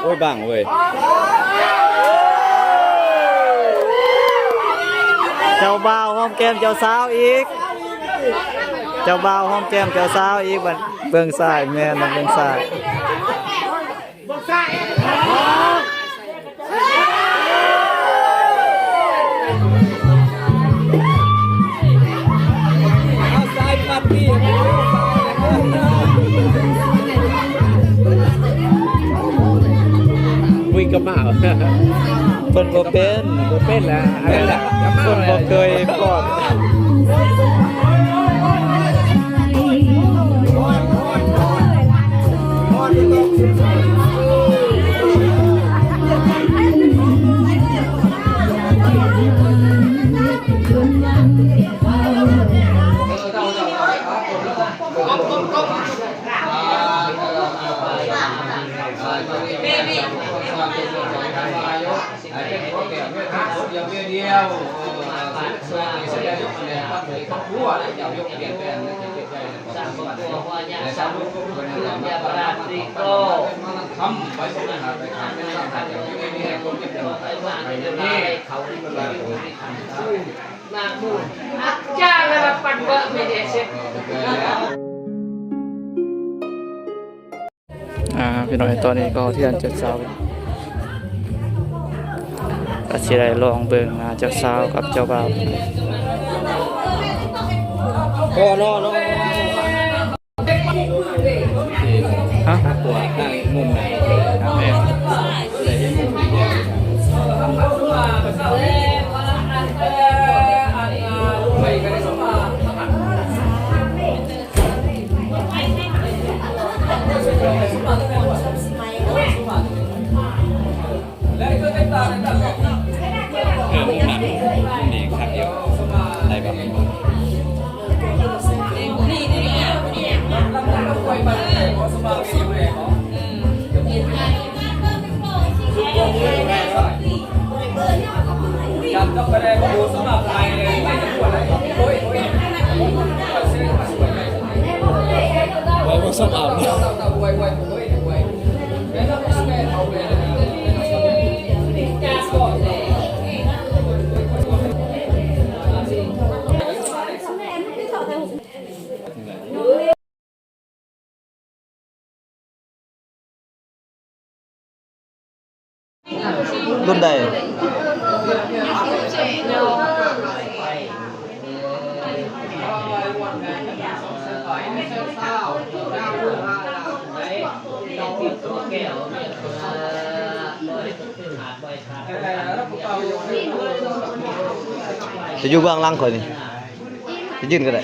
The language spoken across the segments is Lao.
ໂອ້ຍ ບັງເວີຍ. ເຈົ້າບ່າວຫອມແກ້ມເຈົ້າສາວອີກ. ເຈົ້າບ່າວຫອມແກ້ມເຈົ້າສາວອີກ. ບັດເບິ່ງຊ້າຍ ແມ່ນ ເບິ່ງຊ້າຍ. ອຸ້ຍ ກະມາ ເພິ່ນບໍ່ເປັນ ບໍ່ເປັນແລ້ວ ອັນນັ້ນແຫຼະ ເພິ່ນບໍ່ເຄີຍຟ້ອນ. ອ່າ ພີ່ນ້ອງ ຕອນນີ້ກໍທຽນເຈົ້າສາວ ກໍຊິໄດ້ລອງເບິ່ງໜ້າເຈົ້າສາວກັບເຈົ້າບ່າວ. ຮະ? ເອີ ມຸມນັ້ນ ມຸມນີ້ຄັກຢູ່ ໄດ້ບໍ່? ໄວ້ບໍ່ສະບາຍ. ລຸ້ນໃດ? ຈະຢູ່ເບື້ອງຫຼັງຂ້ອຍນີ້ ຈະຢືນກໍໄດ້.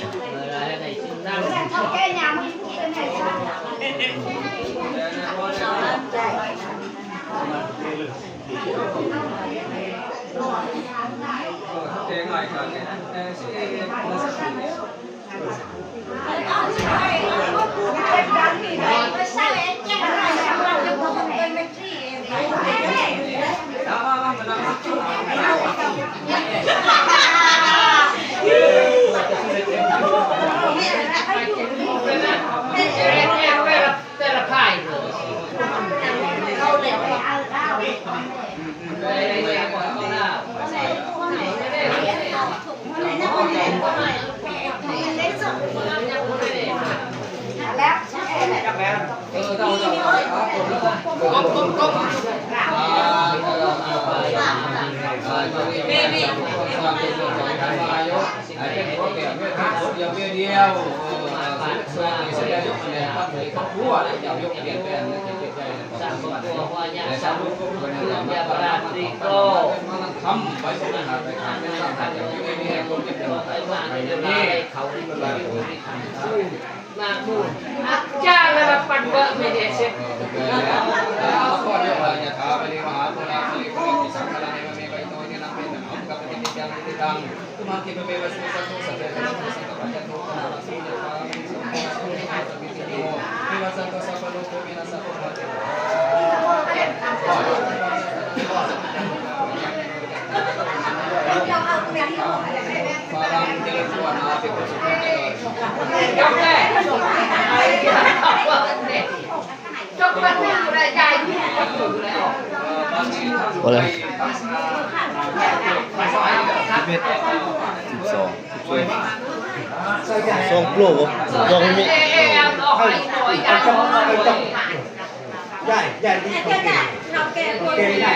Jok batu udah jadi. ບໍ່ໄດ້ ສິບເອັດ ສິບສອງ ສິບສອງ ສອງໂປຣບໍ່ ສອງມິນິ ໄດ້ ໄດ້ ໄດ້ ໄດ້ ໄດ້.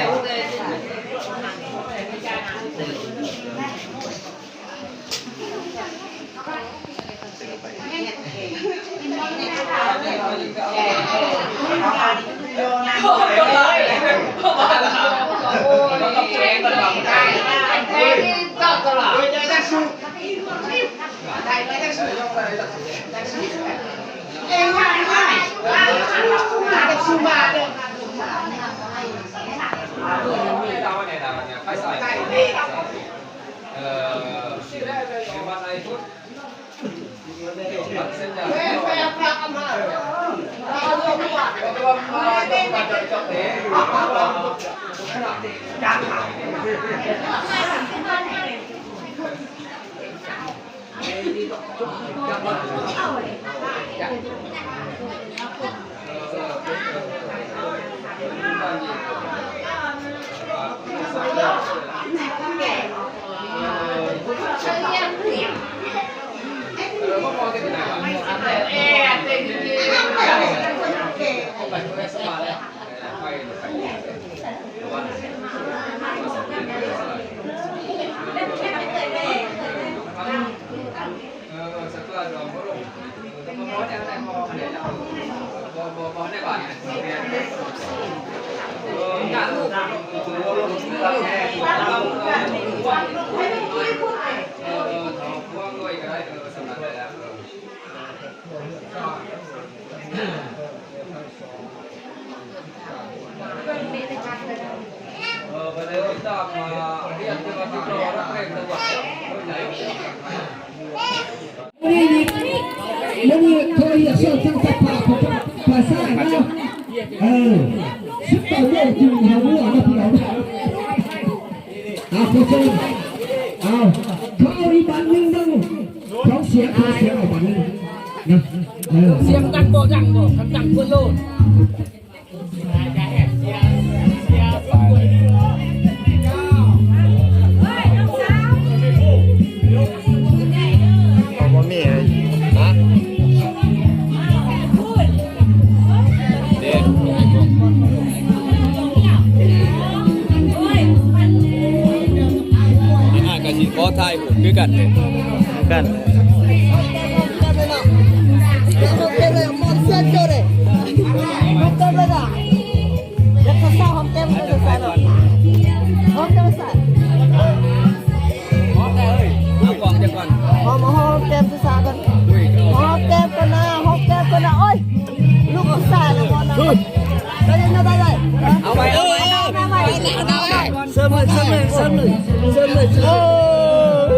ເອົາ ຂໍເຊີນ ເອົາ ເຂົາເອົາອີກບັດໜຶ່ງເບິ່ງ ຂອງເສຍງ ຂອງເສຍງເອົາບັດໜຶ່ງນະ ເອີ ສຽງດັງບໍ່ ດັງບໍ່ ຄັນດັງເບິດໂລດ. ບໍ່ມີ ຮະ ເດ້ ອ້າຍກະຊິຂໍຖ່າຍຮູບຄືກັນເດ້ ຄືກັນ. ຫອມແກ້ມຊາກ່ອນ ຫອມແກ້ມກ່ອນນະ ຫອມແກ້ມກ່ອນນະ ໂອ້ຍ ລູກອອກຊາຍແລ້ວບໍ່ນະ ໄດ້ ໄດ້ ໄດ້ ເອົາໄວ້ ເອົາໄວ້ ເອົາໄວ້ ເຊີນເລີຍ ເຊີນເລີຍ ເຊີນເລີຍ ເຊີນເລີຍ ເຊີນເລີຍ.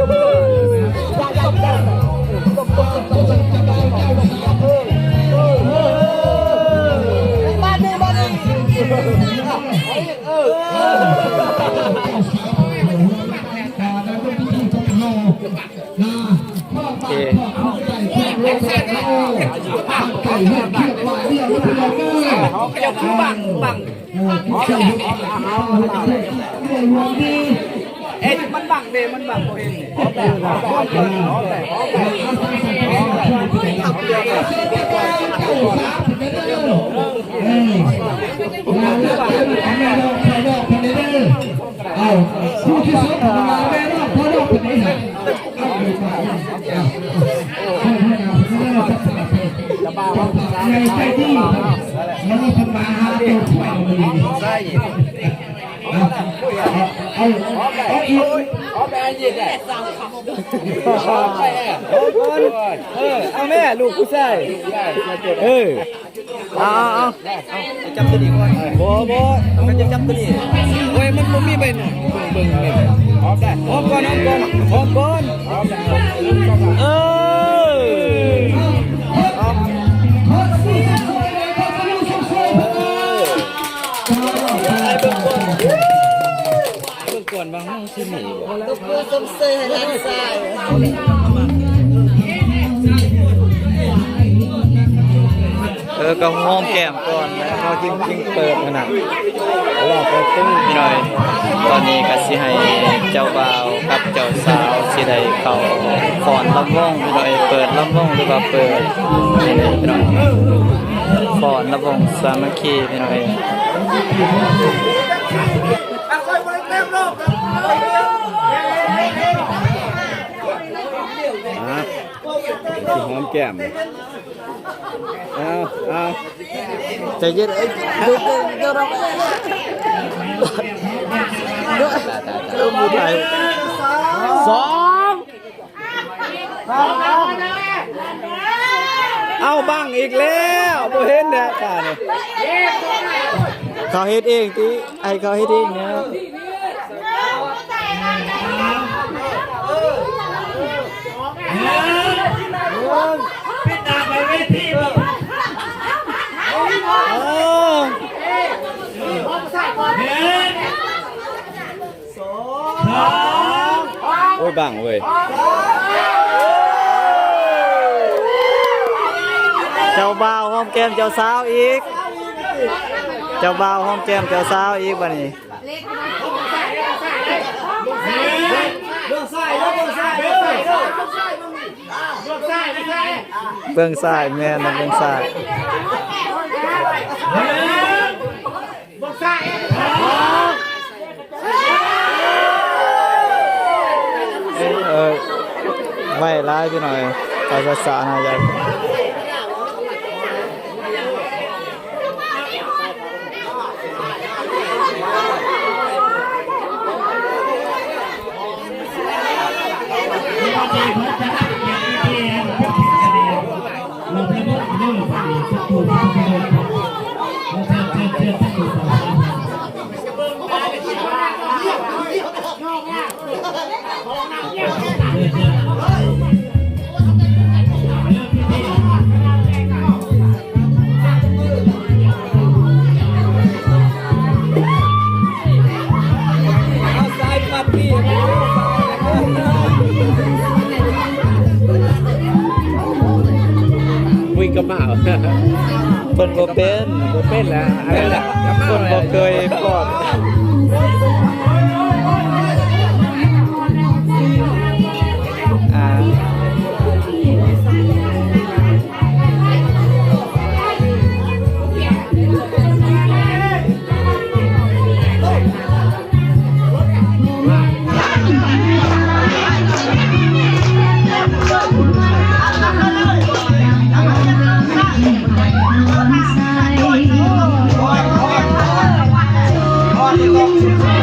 ໂອເຄ ເຈົ້າຄືບັງ ບັງ ເອີ ມັນບັງເດ້ ມັນບັງ ບໍ່ເຫັນ. ເອີ ເອົາແມ່ ລູກຜູ້ຊາຍ ເອີ ເອົາ ເອົາ ເອົາ ຈັບຕົວນີ້ກ່ອນ ບໍ່ ບໍ່ ເອົາ ຈັບຕົວນີ້ ໂອ້ຍ ມັນບໍ່ມີໃບໜ້າ ເບິ່ງ ເບິ່ງ ເບິ່ງ ຫອມກ່ອນ ຫອມກ່ອນ ຫອມກ່ອນ ເອີ ເບິ່ງກ່ອນວ່າມັນຊິມີບໍ່ ຕົບມືຊົມເຊີຍໃຫ້ຫຼານຊາຍ. ເອີ ກໍຫອມແກ້ມກ່ອນ ແລ້ວເຮົາຈຶ່ງ ຈຶ່ງເປີດຫັ້ນນະ. ພີ່ນ້ອງ ຕອນນີ້ກໍຊິໃຫ້ເຈົ້າບ່າວກັບເຈົ້າສາວຊິໄດ້ເຂົ້າຟ້ອນລຳວົງ ພີ່ນ້ອງເອີຍ, ເປີດລຳວົງ ຫຼືວ່າເປີດ ພີ່ນ້ອງ ຟ້ອນລຳວົງສາມັກຄີ ພີ່ນ້ອງເອີຍ. ອ່າ ຊິຫອມແກ້ມ ເອົາ ເອົາ ໃຈເຢັນ ເອີຍ ເດີ ເດີ ເດີ ເດີ ເດີ ເດີ ສອງ ເອົາ ບັງອີກແລ້ວ ບໍ່ເຫັນແລ້ວ ຕານີ້ ເຂົາເຮັດເອງຕິ ໃຫ້ເຂົາເຮັດເອງແລ້ວ. ໂອ້ຍ ບັງເວີຍ. ເຈົ້າບ່າວຫອມແກ້ມເຈົ້າສາວອີກ ເຈົ້າບ່າວຫອມແກ້ມເຈົ້າສາວອີກ ບາດນີ້. ເບື້ອງຊ້າຍ ເບື້ອງຊ້າຍ ເບື້ອງຊ້າຍ ເບື້ອງຊ້າຍ ເບື້ອງຊ້າຍ ເບື້ອງຊ້າຍ ແມ່ນ ເບື້ອງຊ້າຍ. ເອີ ໄວຫຼາຍ ພີ່ນ້ອງເອີຍ ໄປຊ້າໆ ນະ ຢ່າ. ເພິ່ນບໍ່ເປັນ ບໍ່ເປັນແລ້ວ ອັນນັ້ນແຫຼະ ຄົນບໍ່ເຄີຍຟ້ອນ ອ່າ. ເ